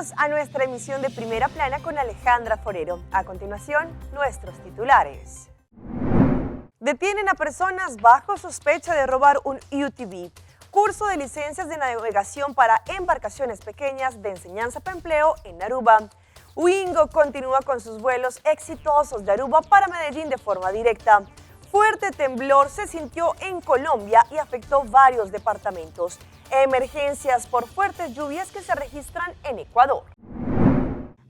Bienvenidos a nuestra emisión de Primera Plana con Alejandra Forero. A continuación, nuestros titulares. Detienen a personas bajo sospecha de robar un UTV. Curso de licencias de navegación para embarcaciones pequeñas de enseñanza para empleo en Aruba. Wingo continúa con sus vuelos exitosos de Aruba para Medellín de forma directa. Fuerte temblor se sintió en Colombia y afectó varios departamentos. Emergencias por fuertes lluvias que se registran en Ecuador.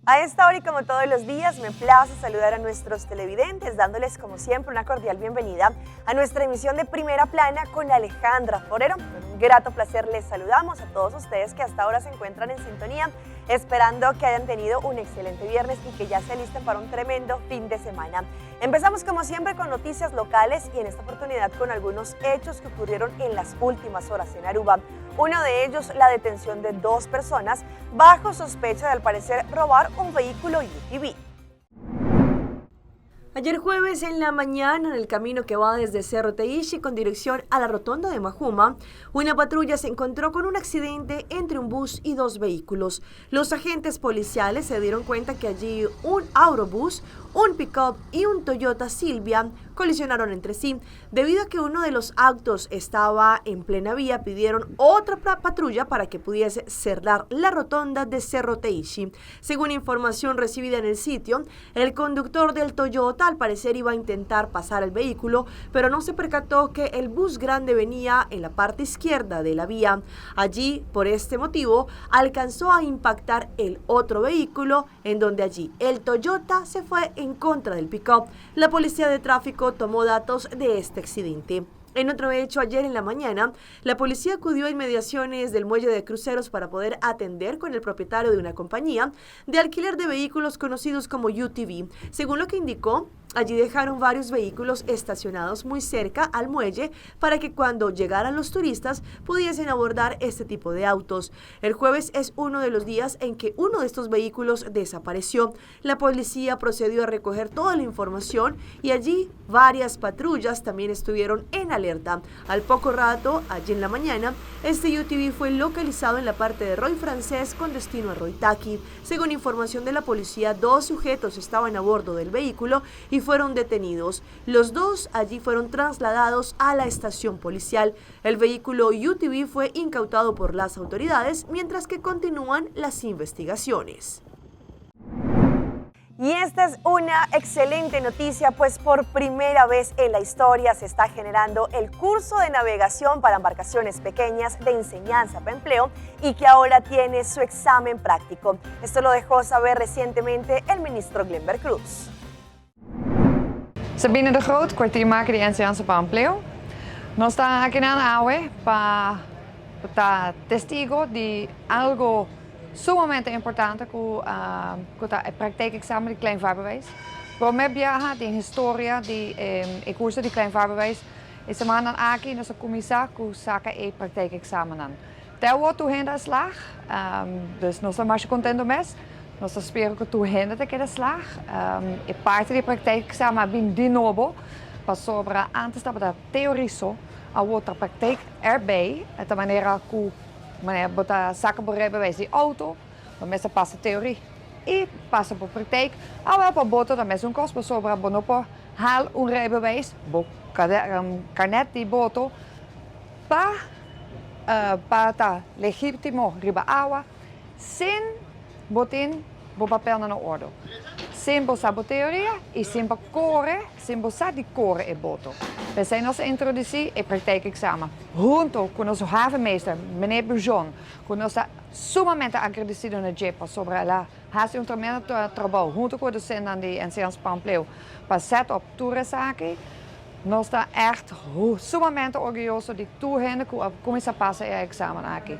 A esta hora y como todos los días me place saludar a nuestros televidentes dándoles como siempre una cordial bienvenida a nuestra emisión de Primera Plana con Alejandra Forero. Con un grato placer les saludamos a todos ustedes que hasta ahora se encuentran en sintonía, esperando que hayan tenido un excelente viernes y que ya se alisten para un tremendo fin de semana. Empezamos como siempre con noticias locales y en esta oportunidad con algunos hechos que ocurrieron en las últimas horas en Aruba. Uno de ellos, la detención de dos personas bajo sospecha de al parecer robar un vehículo UTV. Ayer jueves en la mañana, en el camino que va desde Cerro Teishi con dirección a la rotonda de Majuma, una patrulla se encontró con un accidente entre un bus y dos vehículos. Los agentes policiales se dieron cuenta que allí un autobús, un pick-up y un Toyota Silvia colisionaron entre sí. Debido a que uno de los autos estaba en plena vía, pidieron otra patrulla para que pudiese cerrar la rotonda de Cerro Teishi. Según información recibida en el sitio, el conductor del Toyota al parecer iba a intentar pasar el vehículo, pero no se percató que el bus grande venía en la parte izquierda de la vía. Allí, por este motivo, alcanzó a impactar el otro vehículo, en donde allí el Toyota se fue en contra del pick-up. La policía de tráfico tomó datos de este accidente. En otro hecho, ayer en la mañana, la policía acudió a inmediaciones del muelle de cruceros para poder atender con el propietario de una compañía de alquiler de vehículos conocidos como UTV. Según lo que indicó, allí dejaron varios vehículos estacionados muy cerca al muelle para que cuando llegaran los turistas pudiesen abordar este tipo de autos. El jueves es uno de los días en que uno de estos vehículos desapareció. La policía procedió a recoger toda la información y allí varias patrullas también estuvieron en alerta. Al poco rato, allí en la mañana, este UTV fue localizado en la parte de Roy Francés con destino a Roy Taki. Según información de la policía, dos sujetos estaban a bordo del vehículo y fueron detenidos. Los dos allí fueron trasladados a la estación policial. El vehículo UTV fue incautado por las autoridades mientras que continúan las investigaciones. Y esta es una excelente noticia, pues por primera vez en la historia se está generando el curso de navegación para embarcaciones pequeñas de enseñanza para empleo y que ahora tiene su examen práctico. Esto lo dejó saber recientemente el ministro Glenbert Croes. Sabine de Groot, kwartiermaker di Enseñansa pa Empleo. Nos ta aki awe pa ta testigo di algo sumamente importante ku ta e praktijkexamen di klein vaarbewijs. Promé biaha den historia di e kurso di klein vaarbewijs. E siman aki nos a kuminsá ku saka e praktijkexamen nan. Te tur hende a slaag, dus nos ta mas kontentu mes. Nos ta spera ku tur hende ta keda slaag. E parti di praktijkexamen a bin di nobo, pasobra antes tabata teoria so, awor ta praktijk erbij, di manera ku manera bo ta saka bo rijbewijs di outo, bo mester pasa teoria i pasa pa praktijk. Awor pa boto tambe un kos, pasobra bo no por haal un rijbewijs, bo carnet di boto pa ta legítimo riba awa, sin bo tin bo papel na orde. Sin bo sa bo teoria i sin bo kore, sin bo sa di kore e boto. P'esei nos a introdusí e praktijkexamen huntu ku nos havenmeester, meneer Bujon, ku nos ta sumamente agradesido na dje pasobra el a hasi un tremendo trabou huntu ku e dosentenan di Enseñansa pa Empleo pa set up tur esaki. Nos ta echt sumamente orguyoso di tur hende ku a kuminsá pasa e examen aki.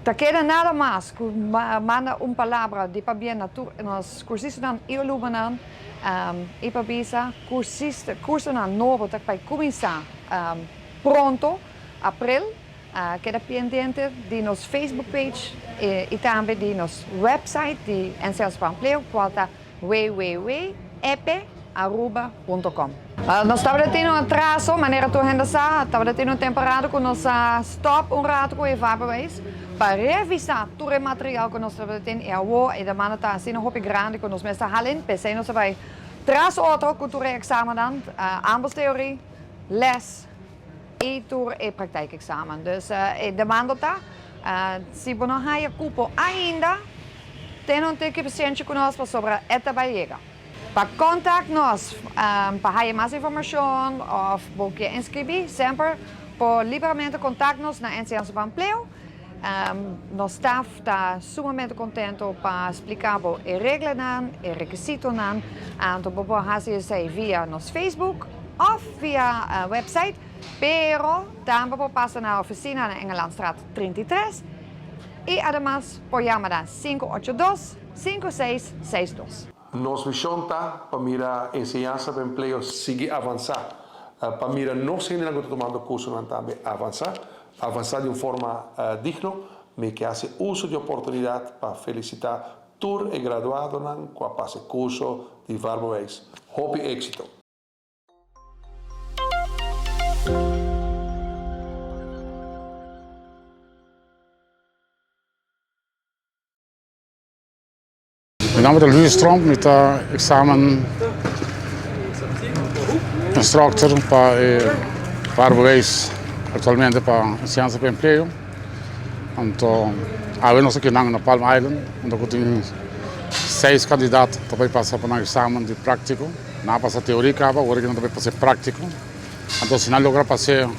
Ta keda nada mas ku manda un palabra di pabien na tur nos kursistanan i alumnonan i pa bisa kursista kursonan nobo ta bai kuminsá pronto, aprel. Keda pendiente di nos Facebook page i tambe di nos website di Enseñansa pa Empleo, kual ta www.epearuba.com. Nos tabata tin un atraso, manera tur hende sa, tabata tin un temporada ku nos a stòp un ratu ku e vaarbewijs pa revisá tur e material ku nos tabata tin i awor e demanda ta asina hopi grandi ku nos mester hala in, p'esei nos a bai tras otro ku tur e eksamennan, ambos teorí, les i tur e praktijkexamen. Dus e demanda ta, si bo no haya kupo ainda, tene un tiki pasienshi ku nos pasobra e ta bai yega. Pa contact nos pa haya mas informacion of bo kier inscribi, semper por liberamente contact nos na Enseñansa pa Empleo. Nos staff ta sumamente contento pa splica bo e reglanan, e requisitonan, anto bo por haci esey via nos Facebook of via website, pero tambe por pasa na oficina na Engelandstraat 33 y ademas por yama na 582 5662. Nos mishon ta pa mira enseñansa pa empleo sigui avansá, pa mira nos hendenan ku ta tumando kursonan tambe avansá, avansá di un forma digno. Mi ke hasi uso di oportunidat pa felisitá tur e graduadonan ku a pasa e kurso di Varbewijs. Hopi éksito! Mi nomber ta Luis Tromp, mi ta examen instructor pa e vaarbewijs actualmente pa enseñansa pa empleo. Anto awe nos aki nan na Palm Island unda ku tin seis kandidat ta bai pasa pa nan examen di práktiko. Nan a pasa teoria kaba, awor aki nan ta bai pasa e práktiko. Anto si nan logra pas'é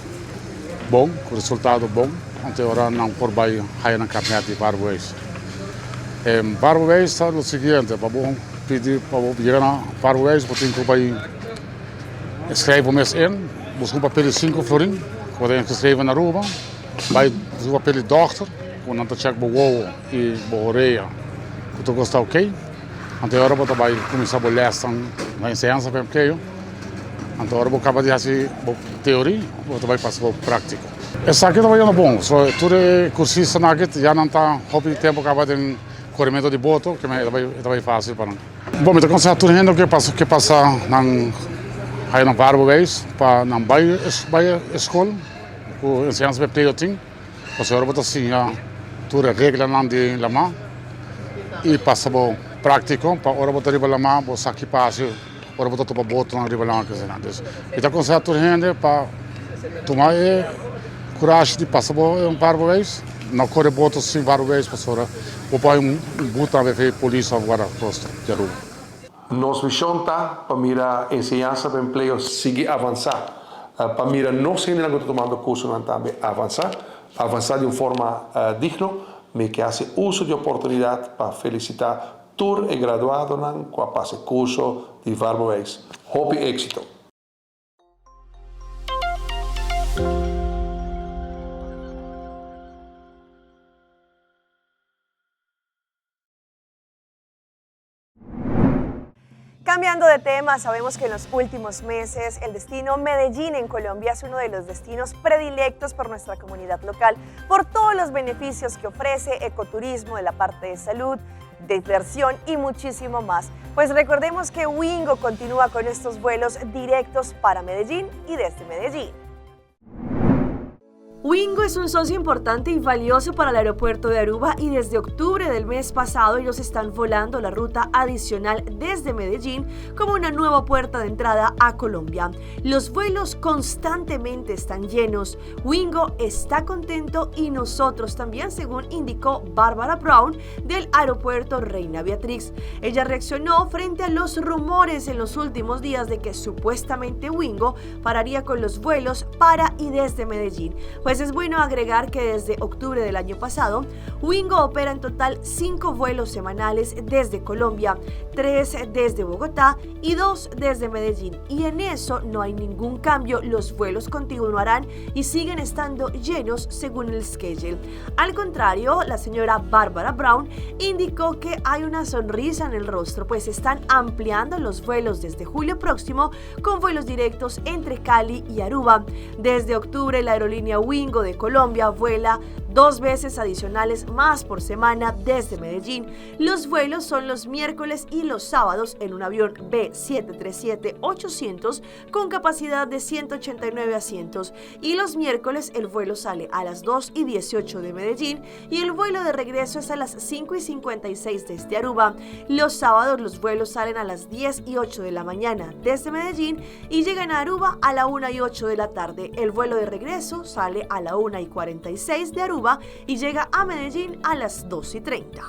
bon, ku resultado bon, anto e ora nan por bai haya nan karnet di vaarbewijs. E vaarbewijs ta lo siguiente, pa bo pidi pa bo yega na vaarbewijs bo tin ku bai skrijf bo mes in, buska un papel di sinku florin ku bo ta ingeschreven na Aruba, bai buska un papel di dòkter ku nan ta chèk bo wowo i bo orea ku tur kos ta oké, anto e ora bo ta bai kuminsá bo lèsnan na enseñansa pa empleo. Anto ora bo kaba di hasi bo teori, bo ta bai pasa bo praktiko. Esaki ta bayendo bon. So tur e kursistanan aki ya nan ta hopi tempu kaba den korementu di boto, ke men e ta bai fasil pa nan. Bon, mi ta konsehá tur hende ku ke pasa nan haya nan vaarbewijs pa nan bai bai e skol ku enseñansa pa empleo tin, pasobra ora bo ta siña tur e reglanan di lamá i pasa bo praktiko pa ora bo ta riba lamá bo sa ki pa hasi. Ora bo ta topa botonan riba lama kese nan. Dus mi ta akonseha tur hende pa tuma e kurashi di pasa bo un vaarbewijs. No kore boto sin vaarbewijs pasobra bo por haña un but tambe fe polis òf guardacosta di Aruba. Nos mishon ta pa mira enseñansa pa empleo sigui avansá, pa mira nos hendenan ku ta tumando kursonan tambe avansá, avansá di un forma digno. Mi ke hasi uso di oportunidat pa felisitá Tur e graduadonan ku a pasa e kurso di Varbewijs, hopi éksito! Cambiando de tema, sabemos que en los últimos meses el destino Medellín en Colombia es uno de los destinos predilectos por nuestra comunidad local, por todos los beneficios que ofrece ecoturismo de la parte de salud, diversión y muchísimo más. Pues recordemos que Wingo continúa con estos vuelos directos para Medellín y desde Medellín. Wingo es un socio importante y valioso para el aeropuerto de Aruba y desde octubre del mes pasado ellos están volando la ruta adicional desde Medellín como una nueva puerta de entrada a Colombia. Los vuelos constantemente están llenos. Wingo está contento y nosotros también, según indicó Bárbara Brown del aeropuerto Reina Beatrix. Ella reaccionó frente a los rumores en los últimos días de que supuestamente Wingo pararía con los vuelos para y desde Medellín. Pues es bueno agregar que desde octubre del año pasado, Wingo opera en total cinco vuelos semanales desde Colombia, tres desde Bogotá y dos desde Medellín. Y en eso no hay ningún cambio, los vuelos continuarán y siguen estando llenos según el schedule. Al contrario, la señora Bárbara Brown indicó que hay una sonrisa en el rostro, pues están ampliando los vuelos desde julio próximo con vuelos directos entre Cali y Aruba. Desde octubre, la aerolínea Wingo de Colombia vuela Dos veces adicionales más por semana desde Medellín. Los vuelos son los miércoles y los sábados en un avión B737-800 con capacidad de 189 asientos. Y los miércoles el vuelo sale a las 2:18 de Medellín y el vuelo de regreso es a las 5:56 desde Aruba. Los sábados los vuelos salen a las 10:08 de la mañana desde Medellín y llegan a Aruba a la 1:08 de la tarde. El vuelo de regreso sale a la 1:46 de Aruba y llega a Medellín a las 2:30.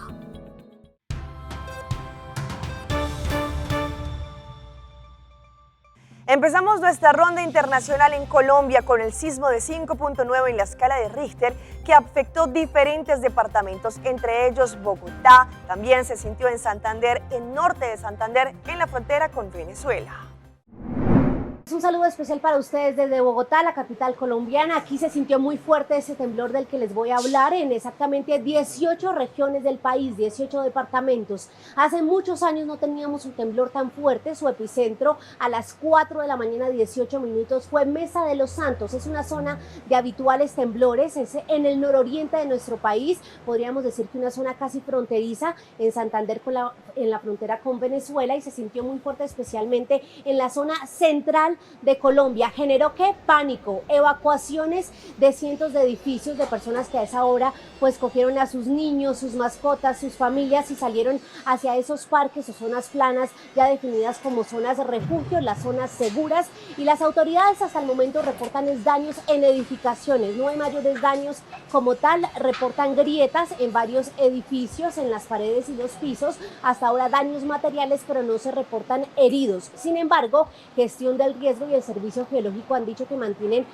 Empezamos nuestra ronda internacional en Colombia con el sismo de 5.9 en la escala de Richter que afectó diferentes departamentos, entre ellos Bogotá. También se sintió en Santander, en norte de Santander, en la frontera con Venezuela. Un saludo especial para ustedes desde Bogotá, la capital colombiana. Aquí se sintió muy fuerte ese temblor del que les voy a hablar en exactamente 18 regiones del país, 18 departamentos. Hace muchos años no teníamos un temblor tan fuerte. Su epicentro a las 4 de la mañana, 18 minutos, fue Mesa de los Santos. Es una zona de habituales temblores, es en el nororiente de nuestro país. Podríamos decir que una zona casi fronteriza en Santander, en la frontera con Venezuela, y se sintió muy fuerte especialmente en la zona central de Colombia. ¿Generó qué? Pánico, evacuaciones de cientos de edificios, de personas que a esa hora cogieron a sus niños, sus mascotas, sus familias y salieron hacia esos parques o zonas planas ya definidas como zonas de refugio, las zonas seguras, y las autoridades hasta el momento reportan es daños en edificaciones, no hay mayores daños como tal, reportan grietas en varios edificios, en las paredes y los pisos, hasta ahora daños materiales, pero no se reportan heridos. Sin embargo, gestión del riesgo y el servicio geológico han dicho que mantienen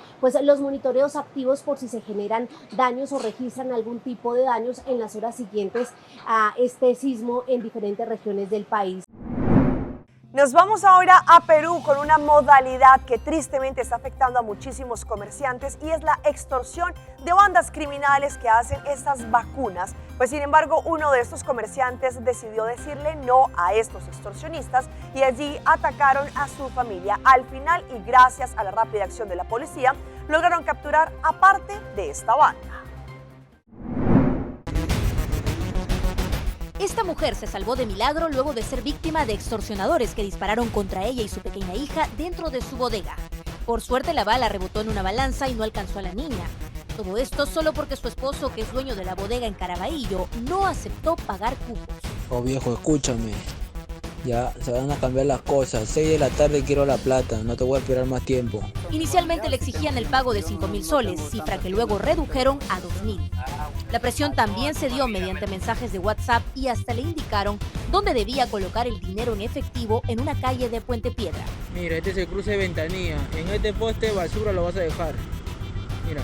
los monitoreos activos por si se generan daños o registran algún tipo de daños en las horas siguientes a este sismo en diferentes regiones del país. Nos vamos ahora a Perú con una modalidad que tristemente está afectando a muchísimos comerciantes y es la extorsión de bandas criminales que hacen estas vacunas. Sin embargo, uno de estos comerciantes decidió decirle no a estos extorsionistas y allí atacaron a su familia. Al final, y gracias a la rápida acción de la policía, lograron capturar a parte de esta banda. Esta mujer se salvó de milagro luego de ser víctima de extorsionadores que dispararon contra ella y su pequeña hija dentro de su bodega. Por suerte, la bala rebotó en una balanza y no alcanzó a la niña. Todo esto solo porque su esposo, que es dueño de la bodega en Carabayllo, no aceptó pagar cupos. Oh viejo, escúchame. Ya se van a cambiar las cosas. 6 de la tarde quiero la plata, no te voy a esperar más tiempo. Inicialmente le exigían el pago de 5.000 soles, cifra que luego redujeron a 2.000. La presión también se dio mediante mensajes de WhatsApp y hasta le indicaron dónde debía colocar el dinero en efectivo en una calle de Puente Piedra. Mira, este es el cruce de Ventanilla. En este poste de basura lo vas a dejar. Mira.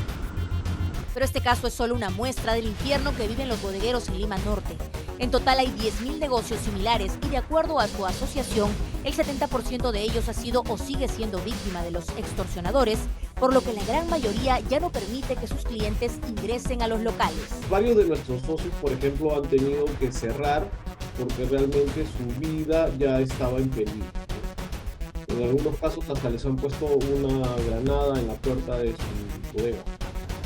Pero este caso es solo una muestra del infierno que viven los bodegueros en Lima Norte. En total hay 10.000 negocios similares y de acuerdo a su asociación, el 70% de ellos ha sido o sigue siendo víctima de los extorsionadores, por lo que la gran mayoría ya no permite que sus clientes ingresen a los locales. Varios de nuestros socios, por ejemplo, han tenido que cerrar porque realmente su vida ya estaba en peligro. En algunos casos hasta les han puesto una granada en la puerta de su bodega.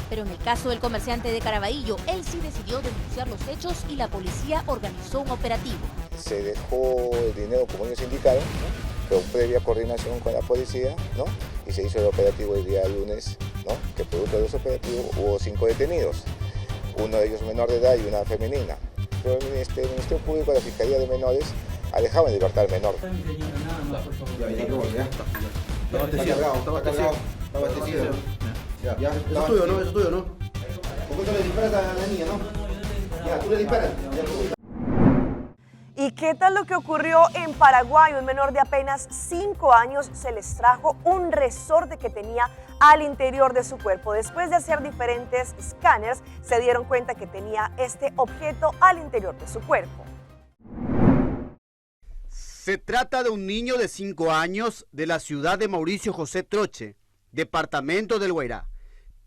Pero en el caso del comerciante de Carabayllo, él sí decidió denunciar los hechos y la policía organizó un operativo. Se dejó el dinero como ellos indicaron, ¿no? Pero previa coordinación con la policía, ¿no? Y se hizo el operativo el día lunes, ¿no? Que producto de ese operativo hubo 5 detenidos, uno de ellos menor de edad y una femenina. Pero el Ministerio Público de la Fiscalía de Menores ha dejado en libertad al menor. Está abastecido, está abastecido. Está abastecido. Ya, ya, eso es tuyo, ¿no? Eso es tuyo, ¿no? ¿Por qué tú le disparas a la niña, no? Ya, tú le disparas. Ya, tú. ¿Y qué tal lo que ocurrió en Paraguay? Un menor de apenas 5 años se les trajo un resorte que tenía al interior de su cuerpo. Después de hacer diferentes escáneres, se dieron cuenta que tenía este objeto al interior de su cuerpo. Se trata de un niño de 5 años de la ciudad de Mauricio José Troche, departamento del Guairá,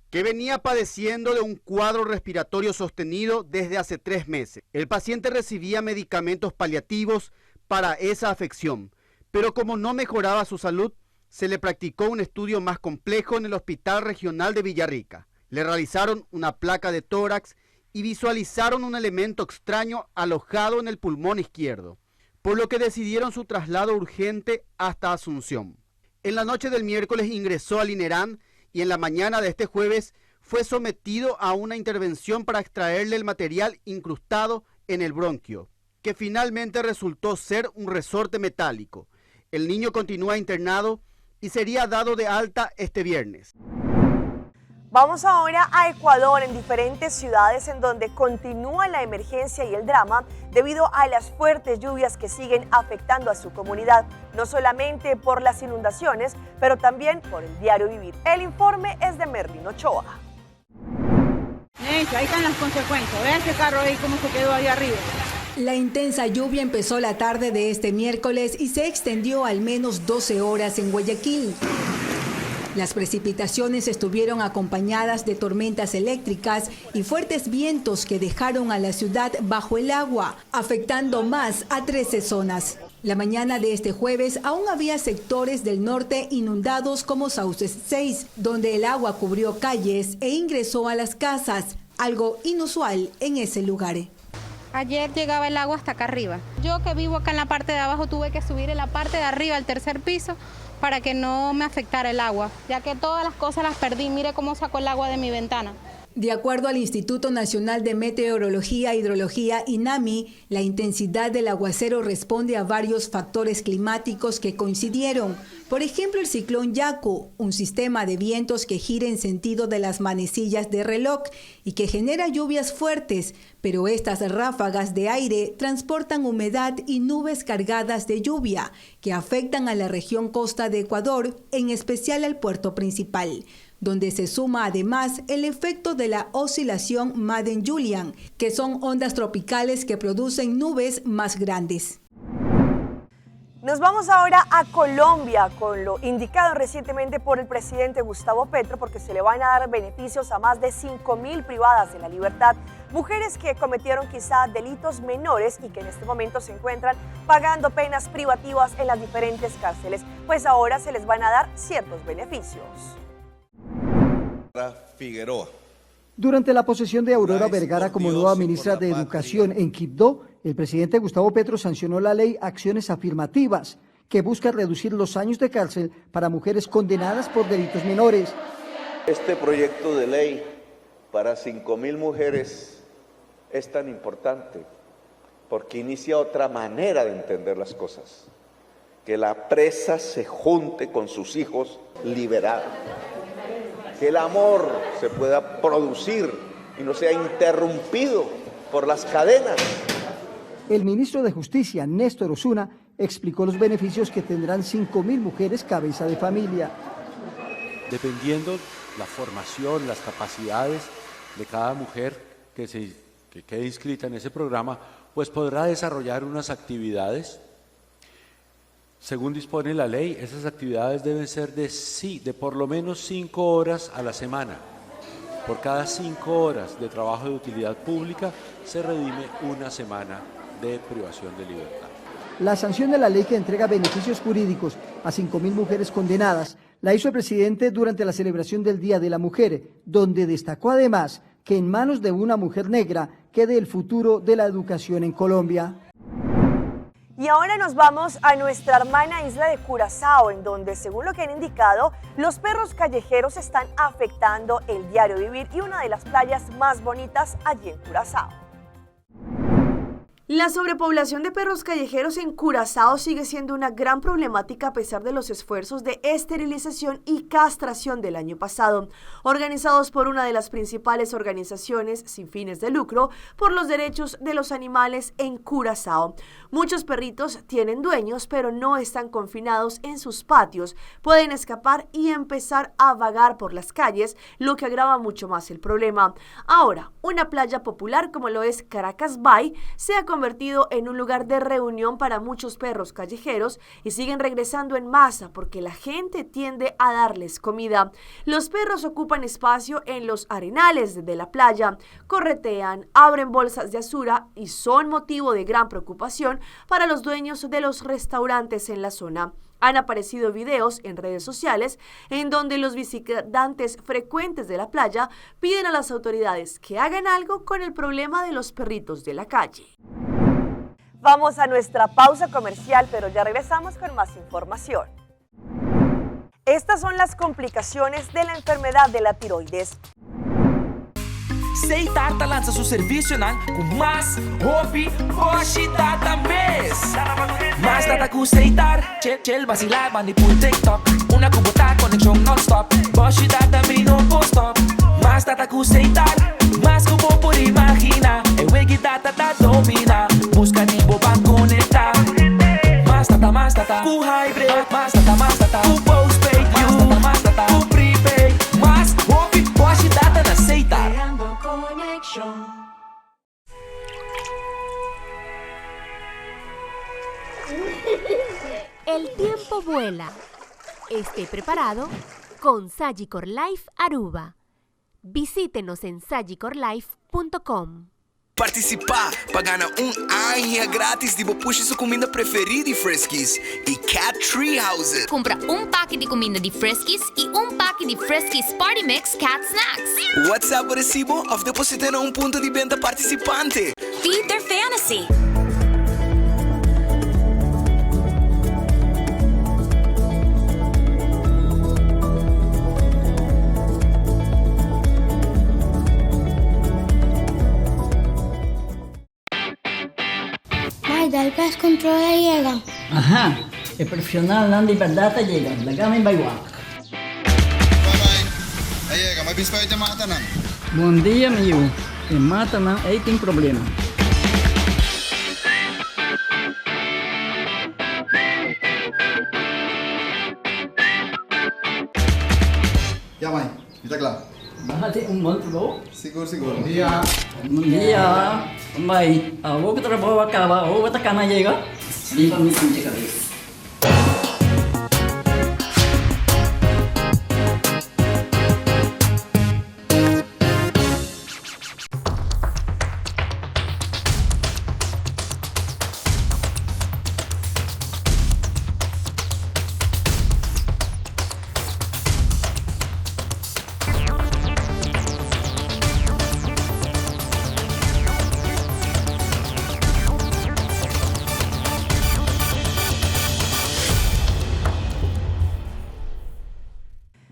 que venía padeciendo de un cuadro respiratorio sostenido desde hace 3 meses. El paciente recibía medicamentos paliativos para esa afección, pero como no mejoraba su salud, se le practicó un estudio más complejo en el Hospital Regional de Villarrica. Le realizaron una placa de tórax y visualizaron un elemento extraño alojado en el pulmón izquierdo, por lo que decidieron su traslado urgente hasta Asunción. En la noche del miércoles ingresó al INERAN y en la mañana de este jueves fue sometido a una intervención para extraerle el material incrustado en el bronquio, que finalmente resultó ser un resorte metálico. El niño continúa internado y sería dado de alta este viernes. Vamos ahora a Ecuador, en diferentes ciudades en donde continúa la emergencia y el drama debido a las fuertes lluvias que siguen afectando a su comunidad, no solamente por las inundaciones, pero también por el diario vivir. El informe es de Merlin Ochoa. Ahí están las consecuencias. Vean ese carro ahí cómo se quedó ahí arriba. La intensa lluvia empezó la tarde de este miércoles y se extendió al menos 12 horas en Guayaquil. Las precipitaciones estuvieron acompañadas de tormentas eléctricas y fuertes vientos que dejaron a la ciudad bajo el agua, afectando más a 13 zonas. La mañana de este jueves aún había sectores del norte inundados como Sauces 6, donde el agua cubrió calles e ingresó a las casas, algo inusual en ese lugar. Ayer llegaba el agua hasta acá arriba. Yo que vivo acá en la parte de abajo tuve que subir en la parte de arriba al tercer piso para que no me afectara el agua, ya que todas las cosas las perdí. Mire cómo sacó el agua de mi ventana. De acuerdo al Instituto Nacional de Meteorología e Hidrología, INAMI, la intensidad del aguacero responde a varios factores climáticos que coincidieron. Por ejemplo, el ciclón Yaku, un sistema de vientos que gira en sentido de las manecillas de reloj y que genera lluvias fuertes, pero estas ráfagas de aire transportan humedad y nubes cargadas de lluvia que afectan a la región costa de Ecuador, en especial al puerto principal, donde se suma además el efecto de la oscilación Madden-Julian, que son ondas tropicales que producen nubes más grandes. Nos vamos ahora a Colombia con lo indicado recientemente por el presidente Gustavo Petro, porque se le van a dar beneficios a más de 5.000 privadas de la libertad, mujeres que cometieron quizá delitos menores y que en este momento se encuentran pagando penas privativas en las diferentes cárceles, pues ahora se les van a dar ciertos beneficios. Figueroa. Durante la posesión de Aurora Vergara como nueva ministra de Educación en Quibdó, el presidente Gustavo Petro sancionó la ley Acciones Afirmativas, que busca reducir los años de cárcel para mujeres condenadas por delitos menores. Este proyecto de ley para 5.000 mujeres es tan importante porque inicia otra manera de entender las cosas. Que la presa se junte con sus hijos liberados. Que el amor se pueda producir y no sea interrumpido por las cadenas. El ministro de Justicia, Néstor Osuna, explicó los beneficios que tendrán 5.000 mujeres cabeza de familia. Dependiendo la formación, las capacidades de cada mujer que quede inscrita en ese programa, pues podrá desarrollar unas actividades. Según dispone la ley, esas actividades deben ser de por lo menos 5 horas a la semana. Por cada 5 horas de trabajo de utilidad pública se redime una semana de privación de libertad. La sanción de la ley que entrega beneficios jurídicos a 5.000 mujeres condenadas la hizo el presidente durante la celebración del Día de la Mujer, donde destacó además que en manos de una mujer negra quede el futuro de la educación en Colombia. Y ahora nos vamos a nuestra hermana isla de Curazao, en donde, según lo que han indicado, los perros callejeros están afectando el diario vivir y una de las playas más bonitas allí en Curazao. La sobrepoblación de perros callejeros en Curazao sigue siendo una gran problemática a pesar de los esfuerzos de esterilización y castración del año pasado, organizados por una de las principales organizaciones sin fines de lucro por los derechos de los animales en Curazao. Muchos perritos tienen dueños, pero no están confinados en sus patios. Pueden escapar y empezar a vagar por las calles, lo que agrava mucho más el problema. Ahora, una playa popular como lo es Caracas Bay se ha convertido en un lugar de reunión para muchos perros callejeros y siguen regresando en masa porque la gente tiende a darles comida. Los perros ocupan espacio en los arenales de la playa, corretean, abren bolsas de basura y son motivo de gran preocupación para los dueños de los restaurantes en la zona. Han aparecido videos en redes sociales en donde los visitantes frecuentes de la playa piden a las autoridades que hagan algo con el problema de los perritos de la calle. Vamos a nuestra pausa comercial, pero ya regresamos con más información. Estas son las complicaciones de la enfermedad de la tiroides. Setar ta lansa su servicionan cu mas hopi boshi data mes. Mas data cu Setar, chill chill vacila bandi pul TikTok. Una cu bo ta conexion non stop, boshi data mi no por stop. Mas data cu Setar, mas cu bo por imagina. E wegi data ta domina, busca di bo ban conecta. Mas data, mas data cu hybrid, mas data, mas data cu postpaid. Mas data, mas data cu prepaid, mas hopi boshi data na Setar. Creando conexion. El tiempo vuela. Esté preparado con Sagicor Life Aruba. Visítenos en sagicorlife.com. Partisipá pa gana un aña gratis di bo pushi su kuminda preferí di Friskies i Cat Tree Houses. Kumpra un paki di kuminda di Friskies i un paki di Friskies Party Mix Cat Snacks. WhatsApp bo resibo òf deposit'é na un punto di benta partisipante. Feed their fantasy! Mai, dal pest control a yega. Aha, e profesionalnan di berdad a yega, laga mi bai wak. A yega, ma bispa e matanan. Bon dia mi yu, e matanan ei tin problema. Ya mai, mi ta kla. Bo hasi un bon trabou. Sigur, sigur. Bon dia. Bon dia. Mai, awor ku trabou a kaba, awor bo ta kana yega? Limpa mi pinche kabes.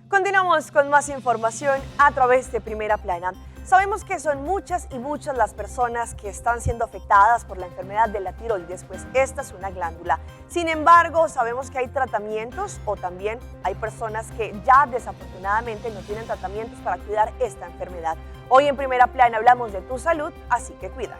Continuamos con más información a través de Primera Plana. Sabemos que son muchas y muchas las personas que están siendo afectadas por la enfermedad de la tiroides, pues esta es una glándula. Sin embargo, sabemos que hay tratamientos o también hay personas que ya desafortunadamente no tienen tratamientos para cuidar esta enfermedad. Hoy en Primera Plana hablamos de tu salud, así que cuídala.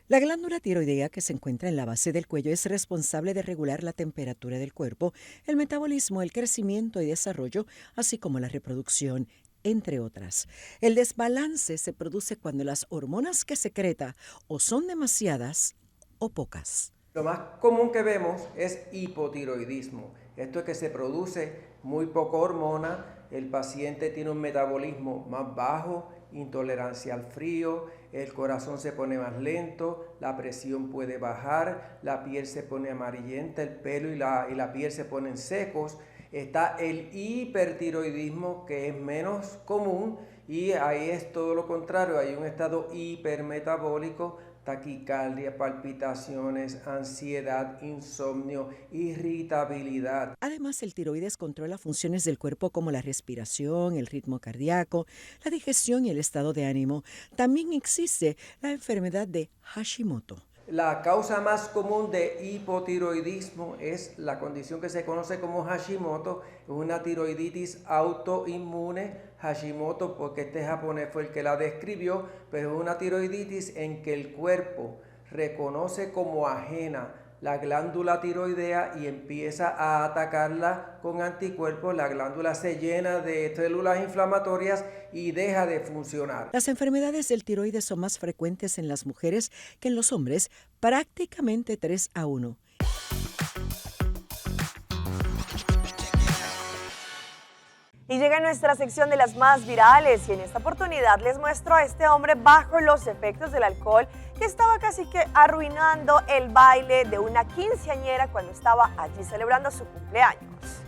La glándula tiroidea que se encuentra en la base del cuello es responsable de regular la temperatura del cuerpo, el metabolismo, el crecimiento y desarrollo, así como la reproducción, entre otras. El desbalance se produce cuando las hormonas que secreta o son demasiadas o pocas. Lo más común que vemos es hipotiroidismo. Esto es que se produce muy poca hormona, el paciente tiene un metabolismo más bajo, intolerancia al frío, el corazón se pone más lento, la presión puede bajar, la piel se pone amarillenta, el pelo y la, y la piel se ponen secos. Está el hipertiroidismo, que es menos común, y ahí es todo lo contrario, hay un estado hipermetabólico, taquicardia, palpitaciones, ansiedad, insomnio, irritabilidad. Además, el tiroides controla funciones del cuerpo como la respiración, el ritmo cardíaco, la digestión y el estado de ánimo. También existe la enfermedad de Hashimoto. La causa más común de hipotiroidismo es la condición que se conoce como Hashimoto, una tiroiditis autoinmune. Hashimoto, porque este japonés fue el que la describió, pero es una tiroiditis en que el cuerpo reconoce como ajena la glándula tiroidea y empieza a atacarla con anticuerpos. La glándula se llena de células inflamatorias y deja de funcionar. Las enfermedades del tiroides son más frecuentes en las mujeres que en los hombres, prácticamente 3 a 1. Y llega nuestra sección de las más virales y en esta oportunidad les muestro a este hombre bajo los efectos del alcohol que estaba casi que arruinando el baile de una quinceañera cuando estaba allí celebrando su cumpleaños.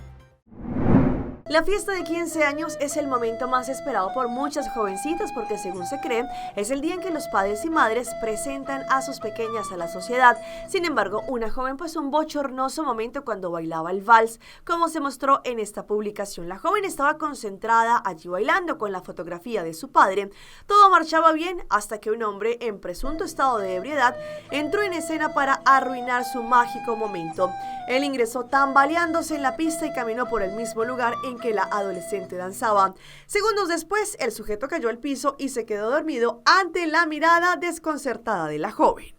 La fiesta de 15 años es el momento más esperado por muchas jovencitas porque según se cree es el día en que los padres y madres presentan a sus pequeñas a la sociedad. Sin embargo, una joven pasó un bochornoso momento cuando bailaba el vals, como se mostró en esta publicación. La joven estaba concentrada allí bailando con la fotografía de su padre. Todo marchaba bien hasta que un hombre en presunto estado de ebriedad entró en escena para arruinar su mágico momento. Él ingresó tambaleándose en la pista y caminó por el mismo lugar en que la adolescente danzaba. Segundos después, el sujeto cayó al piso y se quedó dormido ante la mirada desconcertada de la joven.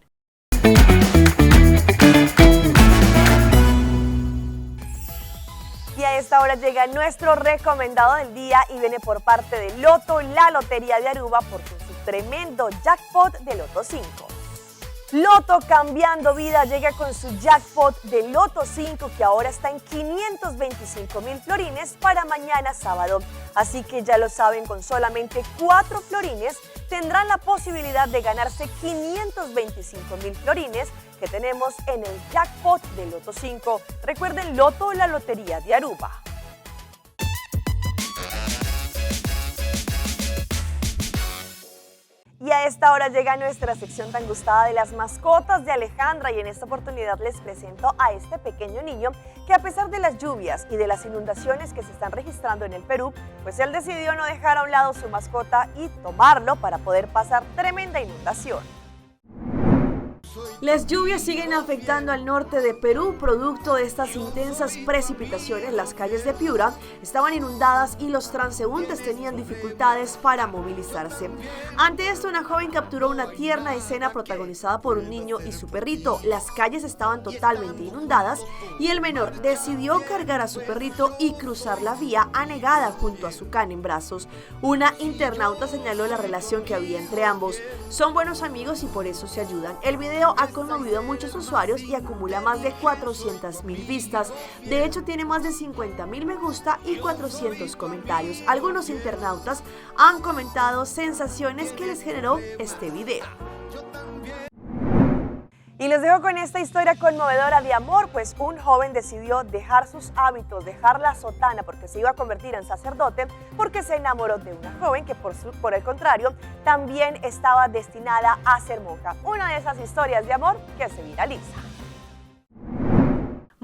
Y a esta hora llega nuestro recomendado del día y viene por parte de Loto, la Lotería de Aruba, por su tremendo jackpot de Loto 5. Loto Cambiando Vida llega con su jackpot de Loto 5 que ahora está en 525 mil florines para mañana sábado. Así que ya lo saben, con solamente 4 florines tendrán la posibilidad de ganarse 525 mil florines que tenemos en el jackpot de Loto 5. Recuerden, Loto, la Lotería de Aruba. Y a esta hora llega nuestra sección tan gustada de las mascotas de Alejandra y en esta oportunidad les presento a este pequeño niño que a pesar de las lluvias y de las inundaciones que se están registrando en el Perú, pues él decidió no dejar a un lado su mascota y tomarlo para poder pasar tremenda inundación. Las lluvias siguen afectando al norte de Perú, producto de estas intensas precipitaciones. Las calles de Piura estaban inundadas y los transeúntes tenían dificultades para movilizarse. Ante esto, una joven capturó una tierna escena protagonizada por un niño y su perrito. Las calles estaban totalmente inundadas y el menor decidió cargar a su perrito y cruzar la vía anegada junto a su can en brazos. Una internauta señaló la relación que había entre ambos. Son buenos amigos y por eso se ayudan. El video ha conmovido a muchos usuarios y acumula más de 400.000 vistas. De hecho, tiene más de 50.000 me gusta y 400 comentarios. Algunos internautas han comentado sensaciones que les generó este video. Y les dejo con esta historia conmovedora de amor, pues un joven decidió dejar sus hábitos, dejar la sotana porque se iba a convertir en sacerdote, porque se enamoró de una joven que por, su, por el contrario también estaba destinada a ser monja. Una de esas historias de amor que se viraliza.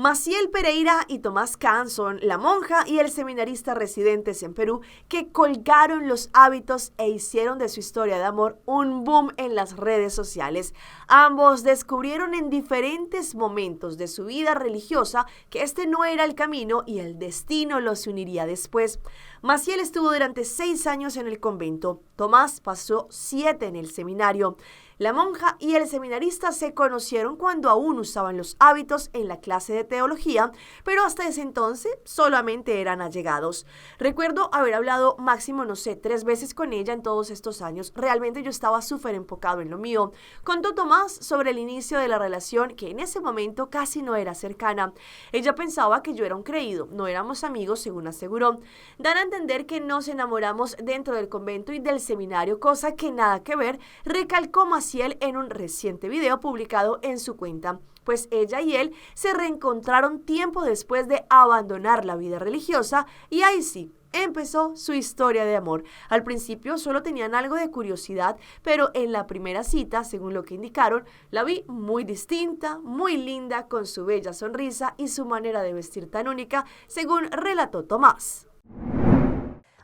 Maciel Pereira y Tomás Kahn son la monja y el seminarista residentes en Perú que colgaron los hábitos e hicieron de su historia de amor un boom en las redes sociales. Ambos descubrieron en diferentes momentos de su vida religiosa que este no era el camino y el destino los uniría después. Maciel estuvo durante seis años en el convento, Tomás pasó siete en el seminario. La monja y el seminarista se conocieron cuando aún usaban los hábitos en la clase de teología, pero hasta ese entonces solamente eran allegados. Recuerdo haber hablado máximo, no sé, tres veces con ella en todos estos años. Realmente yo estaba súper enfocado en lo mío. Contó Tomás sobre el inicio de la relación que en ese momento casi no era cercana. Ella pensaba que yo era un creído, no éramos amigos, según aseguró. Dan a entender que nos enamoramos dentro del convento y del seminario, cosa que nada que ver, recalcó Maciel en un reciente video publicado en su cuenta pues ella y él se reencontraron tiempo después de abandonar la vida religiosa y ahí sí, empezó su historia de amor. Al principio solo tenían algo de curiosidad, pero en la primera cita, según lo que indicaron, la vi muy distinta, muy linda, con su bella sonrisa y su manera de vestir tan única, según relató Tomás.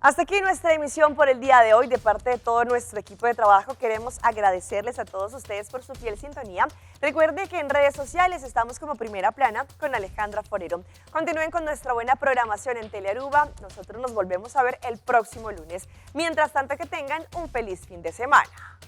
Hasta aquí nuestra emisión por el día de hoy. De parte de todo nuestro equipo de trabajo, queremos agradecerles a todos ustedes por su fiel sintonía. Recuerde que en redes sociales estamos como Primera Plana con Alejandra Forero. Continúen con nuestra buena programación en Telearuba. Nosotros nos volvemos a ver el próximo lunes. Mientras tanto, que tengan un feliz fin de semana.